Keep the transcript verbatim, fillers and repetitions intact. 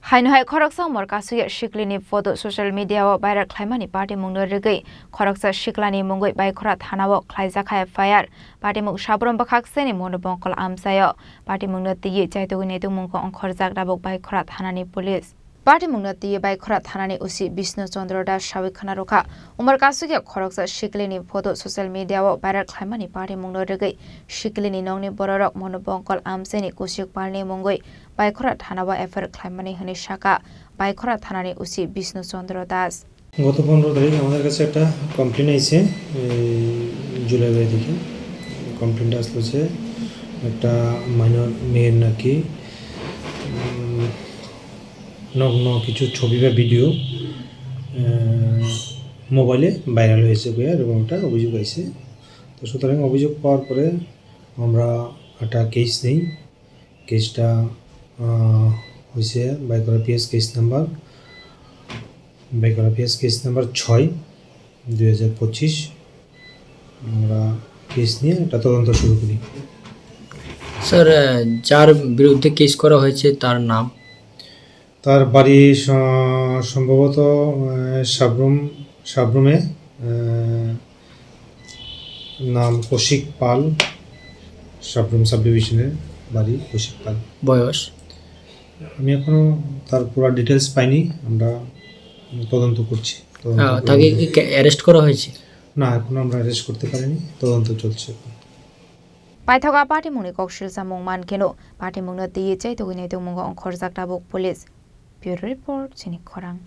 Haino hai khoroksa umor kasugya siklini photo social media o viral khlaimani patimungno rwgwi khoroksa siklani mungwi Baikhora thana o khlaijak hai F I R. Patimung Sabrom bwkhak seni Monobongkol amchaio. Patimungno twiwi chaitugwi naitugmungkhe ongkhorjak tabuk Baikhora thanani police. Patimungno twiwi Baikhora thanani O C Bishnu Chandra Das sawi khna rwkha. Umor kasugya khoroksa siklini photo social media o viral khlaimani patimungno rwgwi siklini nokni bororok Monobongkol amchaini Kushik Palni mungwi Baikhora thana o F I R khlaimani hwnwi sakha Baikhora thanani O C Bishnu Chandra Das. গত পনেরো তারিখ আমাদের কাছে একটা কমপ্লেন আইছে, এই জুলাই বাড়ি থেকে। কমপ্লেনটা আসলো যে একটা মাইনর মেয়ের নাকি, উম, নগ্ন কিছু ছবি বা ভিডিও, আহ, মোবাইলে ভাইরাল হয়েছে বলে এরকম একটা অভিযোগ আইছে। তো সুতরাং অভিযোগ পাওয়ার পরে আমরা একটা কেস নেই। কেসটা, আহ, হয়েছে বাইকরা পিএস কেস নাম্বার, বাইকরা পিএস কেস নাম্বার ছয়, দুই হাজার পঁচিশ। আমরা কেস নিয়ে একটা তদন্ত শুরু করি। স্যার, আহ, যার বিরুদ্ধে কেস করা হয়েছে তার নাম? তার বাড়ি স-, সম্ভবত, আহ, সাবরুম, সাবরুমে, আহ, নাম কৌশিক পাল, সাবরুম সাবডিভিশনের বাড়ি কৌশিক পাল। বয়স? আমি এখনো তার পুরো ডিটেলস পাইনি, আমরা তদন্ত করছি। তদন্ত আহ, করে তাকে আমরা কি কে-, অ্যারেস্ট করা হয়েছে? না, এখনো আমরা অ্যারেস্ট করতে পারিনি, তদন্ত চলছে এখন। Paithago a patimungni kok silsamung man kheno, patimungno twiwi chaitugwi naitugmungo ongkhorjak tabuk police. Bureau report, chini khorang.